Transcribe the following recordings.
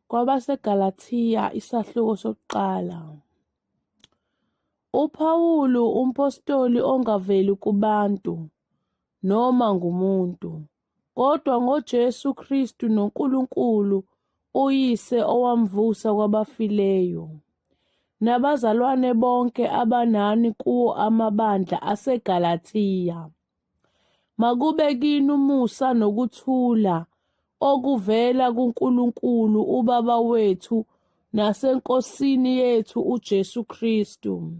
KwabaseGalathiya isahluko sokuqala. UPawulu umpostoli ongaveli kubantu noma ngumuntu, kodwa ngoJesu Kristu noNkulunkulu uYise owamvusa kwabafileyo, nabazalwane bonke abanani kuwo amabandla aseGalathiya. Makube kini umusa nokuthula okuvela kuNkulunkulu uBaba wethu naseNkosini yethu uJesu Kristu,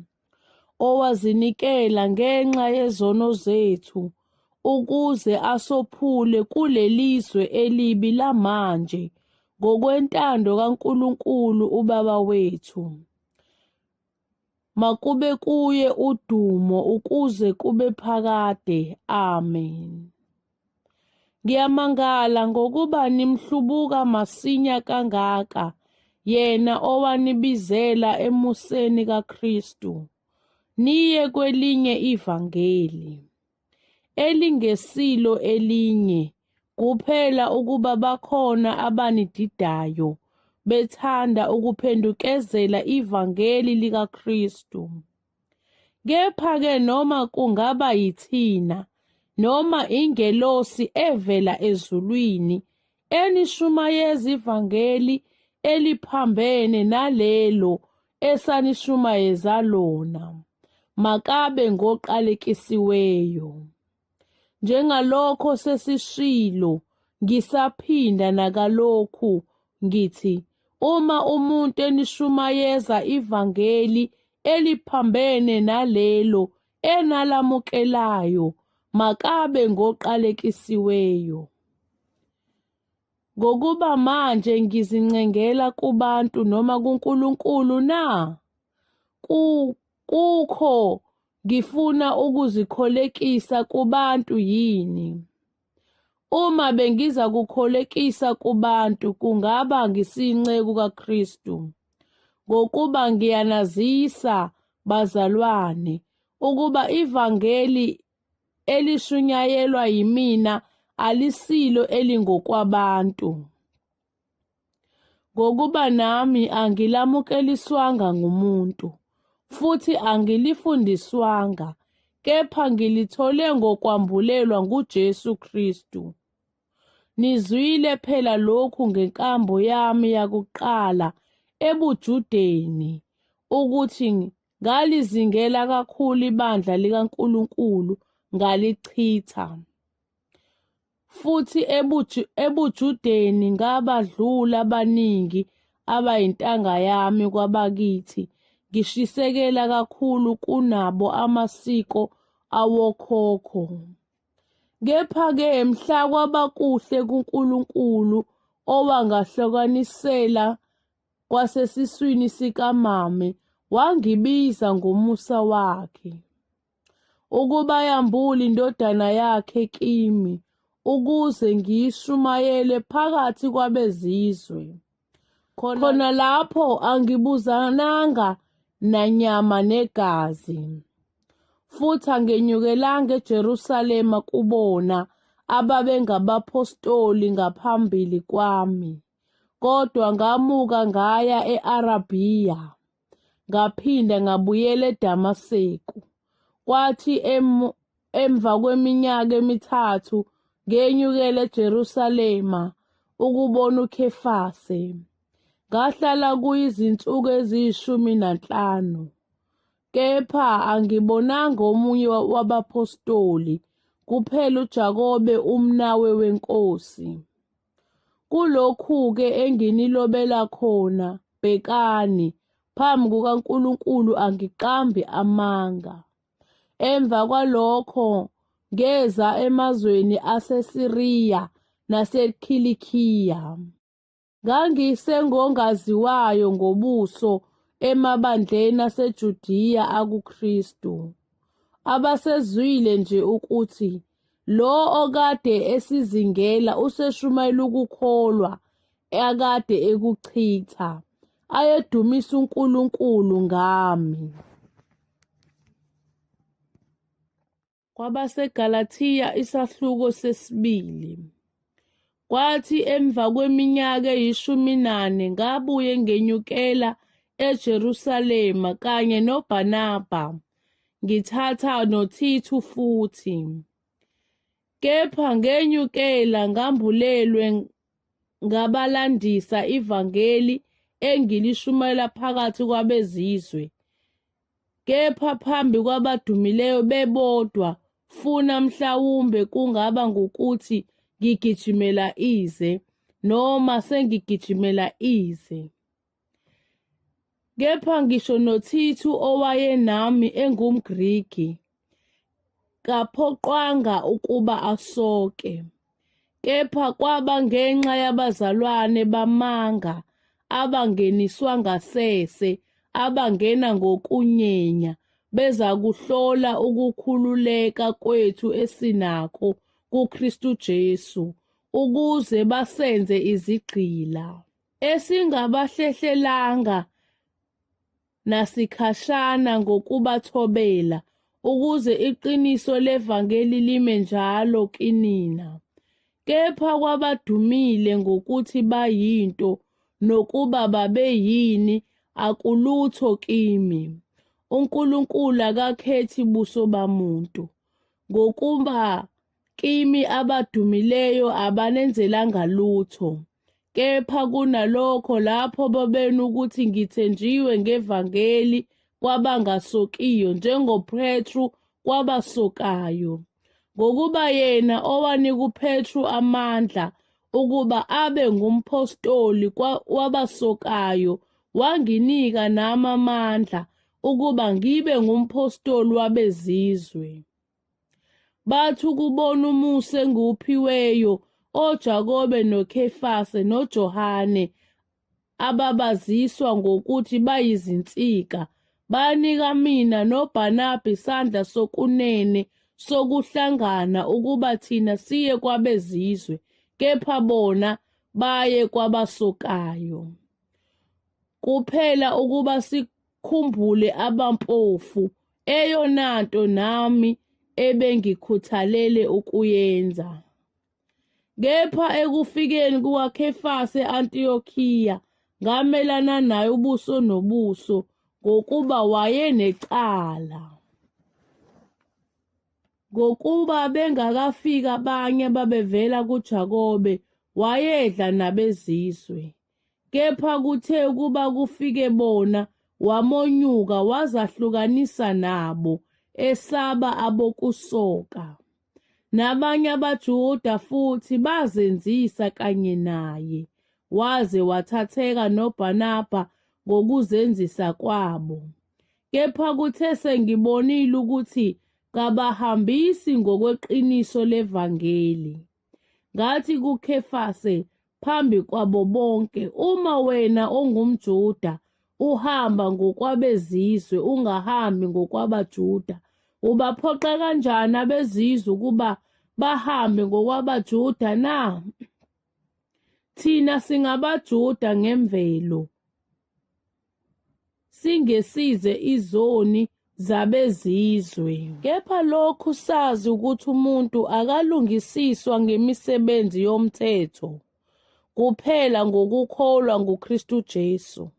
owazinikela ngenxa yezono zethu ukuze asophule kulelizwe elibi lamanje ngokwentando kaNkulunkulu uBaba wethu. Makube kuye udumo ukuze kube phakade. Amen. Ngiyamangala ngokuba nimhlubuka masinya kangaka yena owanibizela emuseni kaKristu, niye kwelinye ivangeli. Elingesilo elinye, kuphela ukuba bakhona abanididayo, bethanda ukuphendukezela ivangeli likaKristu. Kepha-ke noma kungaba yithina noma ingelosi evela ezulwini enishumayeza ivangeli eliphambene nalelo esanishumayeza lona, makabe ngoqalekisiweyo. Njengalokho sesishilo, ngisaphinda nakalokhu ngithi, uma umuntu enishumayeza ivangeli eliphambene nalelo enalamukelayo, makabe ngoqalekisiweyo. Ngokuba manje ngizincengela kubantu noma kuNkulunkulu na? Ku, kukho ngifuna ukuzikholekisa kubantu yini? Uma bengiza kukholekisa kubantu kungaba ngisinceku kaKristu. Ngokuba ngiyanazisa bazalwane ukuba ivangeli elishunyayelwa yimina alisilo elingokwabantu. Ngokuba nami angilamukeliswanga ngumuntu, futhi angilifundiswanga, kepha ngilithole ngokwambulelwa nguJesu Kristu. Nizwile phela lokhu ngenkambo yami yakuqala ebuJudeni, ukuthi ngalizingela kakhulu ibandla likaNkulunkulu ngalichitha. Futhi ebuJudeni ngabadlula abaningi abayintanga yami kwabakithi, ngishisekela kakhulu kunabo amasiko awokhokho. Kepha-ke mhla kwaba kuhle kuNkulunkulu owangahlukanisela kwasesiswini sikamame wangibiza ngomusa wakhe. Ukuba yambule iNdodana yakhe kimi, ukuze ngiyishumayele phakathi kwabezizwe. Khona lapho angibuzananga nanyama negazi, futhi angenyukelanga eJerusalema kubona ababengabaphostoli ngaphambili kwami, kodwa ngamuka ngaya e-Arabiya. Ngaphinda ngabuyela eDamaseku. Kwathi emva kweminyaka emithathu ngenyukela eJerusalema ukubona uKhefase. Ngahlala kuye izinsuku eziyishumi nanhlanu. Kepha angibonanga omunye wabaphostoli, kuphela uJakobe umnawe weNkosi. Kulokhu-ke enginilobela khona, bhekani, phambi kukaNkulunkulu angiqambi amanga. Emva kwalokho ngeza emazweni aseSiriya naseKhilikhiya. Ngangisengongaziwayo ngobuso emabandleni aseJudiya akuKristu. Abasezwile nje ukuthi lo okade esizingela useshumayela ukukholwa akade ekuchitha, ayedumisa uNkulunkulu ngami. KwabaseGalathiya isahluko sesibili. Kwathi emva kweminyaka eyi-14 ngabuye ngenyukela eJerusalema kanye noBarnaba, ngithatha noThithu futhi. Kepha ngenyukela ngambulelwe ngabalandisa ivangeli engilishumayela phakathi kwabezizwe, kepha phambi kwabadumileyo bebodwa, funa mhlawumbe kungaba ngukuthi ngigijimela ize, noma sengigijimela ize. Kepha ngisho noThithu owayenami engumGriki, kaphoqwanga ukuba asoke. Kepha kwaba ngenxa yabazalwane bamanga abangeniswa ngasese, abangena ngokunyenya, bezakuhlola ukukhululeka kwethu esinakho kuKristu Jesu, ukuze basenze izigqila. Esingabahlehlelanga nasikhashana ngokubathobela, ukuze iqiniso levangeli lime njalo kinina. Kepha kwabadumile ngokuthi bayinto, nokuba babeyini, akulutho kimi. UNkulunkulu akakhethi buso bamuntu, ngokuba Kimi abadumileyo abanenzelanga lutho, kepha kunalokho lapho bebona ukuthi ngithenjiwe ngevangeli kwabangasokiyo njengoPetru kwabasokayo. Ngokuba yena owanika uPetru amandla ukuba abe ngumphostoli wabasokayo wanginika nami amandla ukuba ngibe ngumphostoli wabezizwe. Bathi ukubona umusa engiwuphiweyo oJakobe noKhefase noJohane ababaziswa ngokuthi bayizinsika, banika mina noBarnaba isandla sokunene sokuhlangana ukuba thina siye kwabezizwe, kepha bona baye kwabasokayo. Kuphela ukuba sikhumbule abampofu, eyonanto nami ebengikhuthalele ukuyenza. Kepha ekufikeni kukaKhefase e-Antiyokiya ngamelana naye ubuso nobuso, ngokuba wayenecala. Ngokuba bengakafiki abanye ababevela kuJakobe, wayedla nabezizwe. Kepha kuthe ukuba kufike bona, wamonyuka wazahlukanisa nabo, esaba abokusoka. Nabanye abaJuda futhi bazenzisa kanye naye, waze wathatheka noBarnaba ngokuzenzisa kwabo. Kepha kuthe sengibonile ukuthi kabahambisi ngokweqiniso levangeli, Ngathi kuKhefase phambi kwabo bonke, uma wena ongumJuda uhamba ngokwabezizwe ungahambi ngokwabaJuda, ubaphoqa kanjani abezizwe ukuba bahambe ngokwabaJuda na? Thina singabaJuda ngemvelo, singesize izoni zabezizwe. Kepha lokhu sazi ukuthi umuntu akalungisiswa ngemisebenzi yomthetho kuphela ngokukholwa nguKristu Jesu.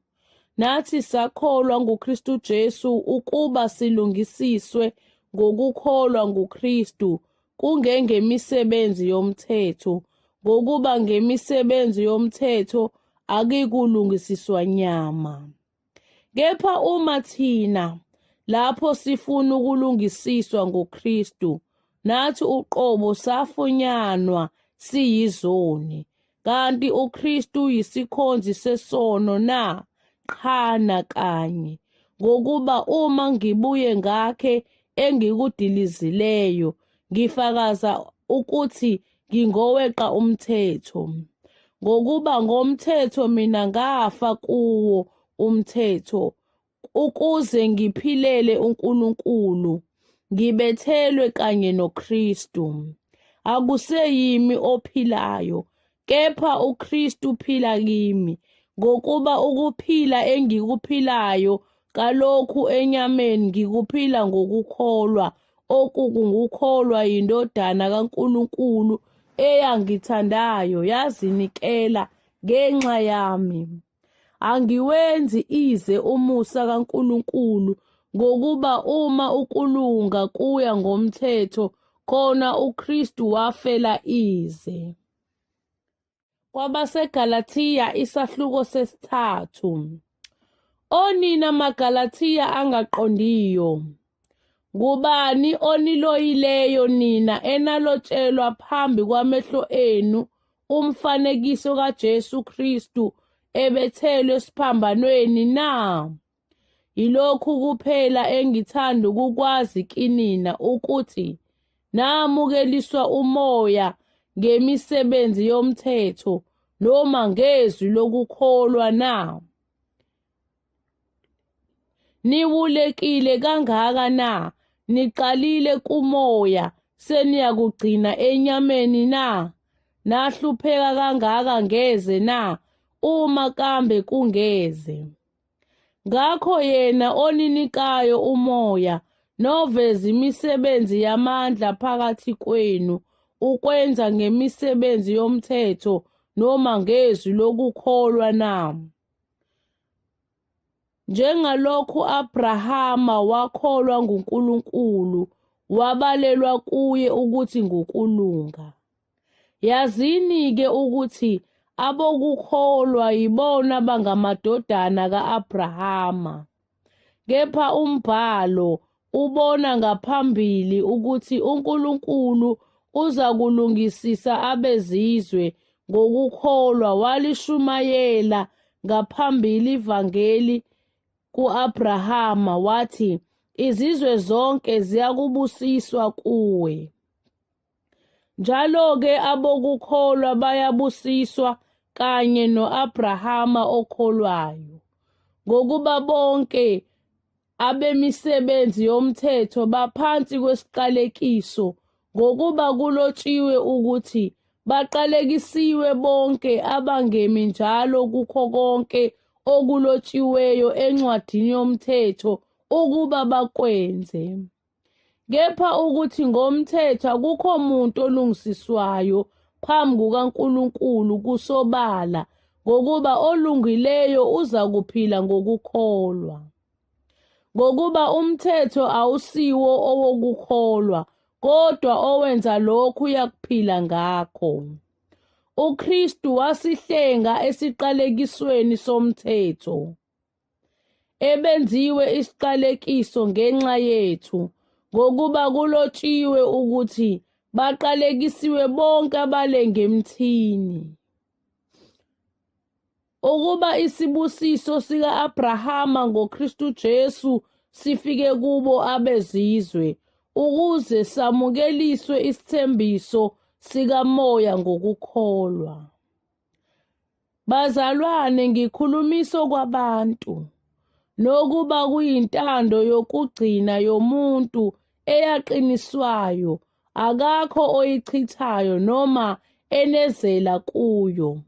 Nathi sakholwa nguKristu Jesu ukuba silungisiswe ngokukholwa nguKristu kungengemisebenzi yomthetho, ngokuba ngemisebenzi yomthetho akikulungisiswa nyama. Kepha uma thina, lapho sifuna ukulungisiswa ngoKristu, nathi uqobo safunyanwa siyizoni, kanti uKristu uyisikhonzi sesono na? Qha nakanye. Ngokuba uma ngibuye ngakhe engikudilizileyo, ngifakaza ukuthi ngingoweqa umthetho. Ngokuba ngomthetho mina ngafa kuwo umthetho, ukuze ngiphilele uNkulunkulu, ngibethelwe kanye noKristu. Akuseyimi ophilayo, kepha uKristu uphila kimi. Ngokuba ukuphila engikuphilayo kalokhu enyameni ngikuphila ngokukholwa okukungukholwa yiNdodana kaNkulunkulu eyangithandayo yazinikela ngenxa yami. Angiwenzi ize umusa kaNkulunkulu, ngokuba uma ukulunga kuya ngomthetho, khona uKristu wafela ize. KwabaseGalathiya isahluko sesithathu. Onina maGalathiya angaqondiyo, ngubani oniloyileyo nina enalotshelwa phambi kwamehlo enu umfanekiso kaJesu Kristu ebethelwe esiphambanweni na? Yilokhu kuphela engithanda ukukwazi kinina ukuthi namukeliswa umoya ngemisebenzi yomthetho noma ngezwi lokukholwa na? Niwulekile kangaka na? Niqalile kumoya seniyakugcina enyameni na? Nahlupheka kangaka ngeze na? Uma kambe kungeze. Ngakho yena oninikayo umoya noveza imisebenzi yamandla phakathi kwenu ukwenza ngemisebenzi yomthetho noma ngezwi lokukholwa na? Njengalokhu Abrahama wakholwa nguNkulunkulu, wabalelwa kuye ukuthi ngukulunga. Yazini-ke ukuthi abokukholwa yibona bangamadodana ka-Abrahama. Kepha umbhalo ubona ngaphambili ukuthi uNkulunkulu uzakulungisisa abezizwe ngokukholwa walishumayela ngaphambili ivangeli ku-Abrahama wathi izizwe zonke ziyakubusiswa kuwe. Njalo-ke abokukholwa bayabusiswa kanye no-Abrahama okholwayo, ngokuba bonke abemisebenzi yomthetho baphansi kwesiqalekiso, ngokuba kulotshiwe ukuthi, Baqalekisiwe bonke abangemi njalo kukho konke okulotshiweyo encwadini yomthetho ukuba bakwenze. Kepha ukuthi ngomthetho akukho muntu olungisiswayo phambi kukaNkulunkulu kusobala, ngokuba olungileyo uzakuphila ngokukholwa. Ngokuba umthetho awusiwo owokukholwa, kodwa owenza lokhu uyakuphila ngakho. UKristu wasihlenga esiqalekisweni somthetho. Ebenziwe isiqalekiso ngenxa yethu, ngokuba kulotshiwe ukuthi baqalekisiwe bonke abalenga emthini. Ukuba isibusiso sika-Abrahama ngoKristu Jesu sifike kubo abezizwe, ukuze samukeliswe isithembiso sikaMoya ngokukholwa. Bazalwane, ngikhulumisa okwabantu, nokuba kuyintando yokugcina yomuntu eyaqiniswayo, akakho oyichithayo noma enezela kuyo.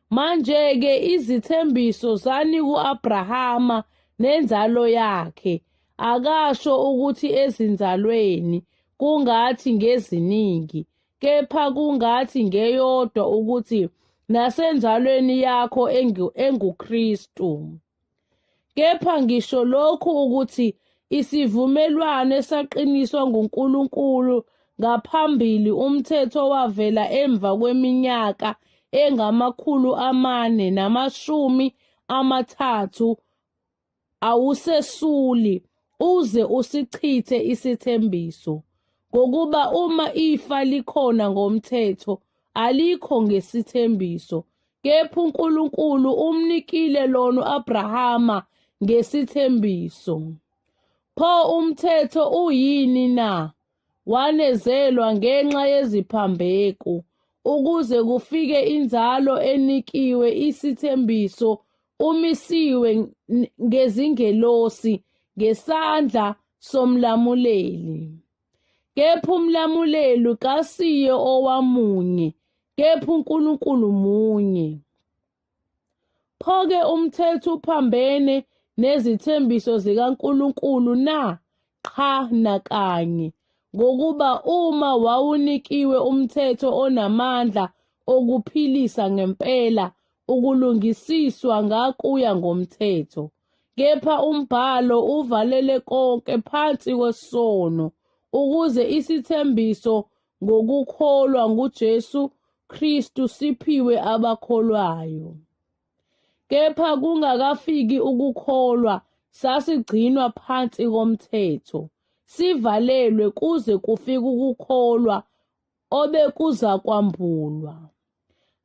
Manje-ke izithembiso zanikwa u-Abrahama nenzalo yakhe, akasho ukuthi ezinzalweni, kungathi ngeziningi, kepha kungathi ngeyodwa ukuthi nasenzalweni yakho enguKristu. Kepha ngisho lokhu ukuthi isivumelwano esaqiniswa nguNkulunkulu ngaphambili umthetho wavela emva kweminyaka engama-430 awusesuli uze usichithe isithembiso, ngokuba uma ifa likhona ngomthetho, alikho ngesithembiso, kepha uNkulunkulu umnikile lona u-Abrahama ngesithembiso. Pho umthetho uyini na? Wanezelwa ngenxa yeziphambeko, ukuze kufike inzalo enikiwe isithembiso, umisiwe ngezingelosi ngesandla somlamuleli. Kepha umlamuleli kasiye owamunye, kepha uNkulunkulu munye. Pho-ke umthetho uphambene nezithembiso zikaNkulunkulu na? Qha nakanye. Ngokuba uma wawunikiwe umthetho onamandla okuphilisa ngempela, ukulungisiswa ngakuya ngomthetho. Kepha umbhalo uvalele konke phansi kwesono, ukuze isithembiso ngokukholwa nguJesu Kristu siphiwe abakholwayo. Kepha kungakafiki ukukholwa sasigcinwa phansi komthetho, sivalelwe kuze kufike ukukholwa obekuzakwambulwa.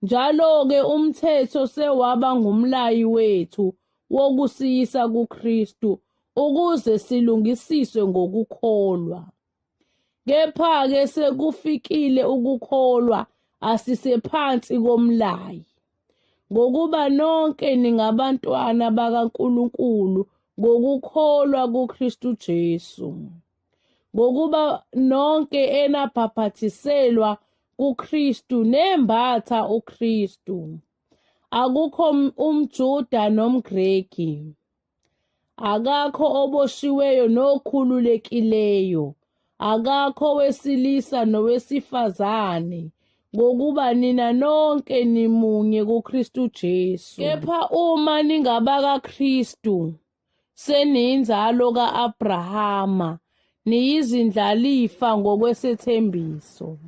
Njalo-ke umthetho sewaba ngumlayi wethu wokusiyisa kuKristu ukuze silungisiswe ngokukholwa. Kepha-ke sekufikile ukukholwa asisephansi komlayi. Ngokuba nonke ningabantwana bakaNkulunkulu ngokukholwa kuKristu Jesu. Ngokuba nonke enabhaphathiselwa kuKristu nembatha uKristu. Akukho umJuda nomGreki. Akakho oboshiweyo nokhululekileyo, akakho owesilisa nowesifazane, ngokuba nina nonke nimunye kuKristu Jesu. Kepha uma ningabakaKristu, seniyinzalo ka-Abrahama, niyizindlalifa ngokwesethembiso.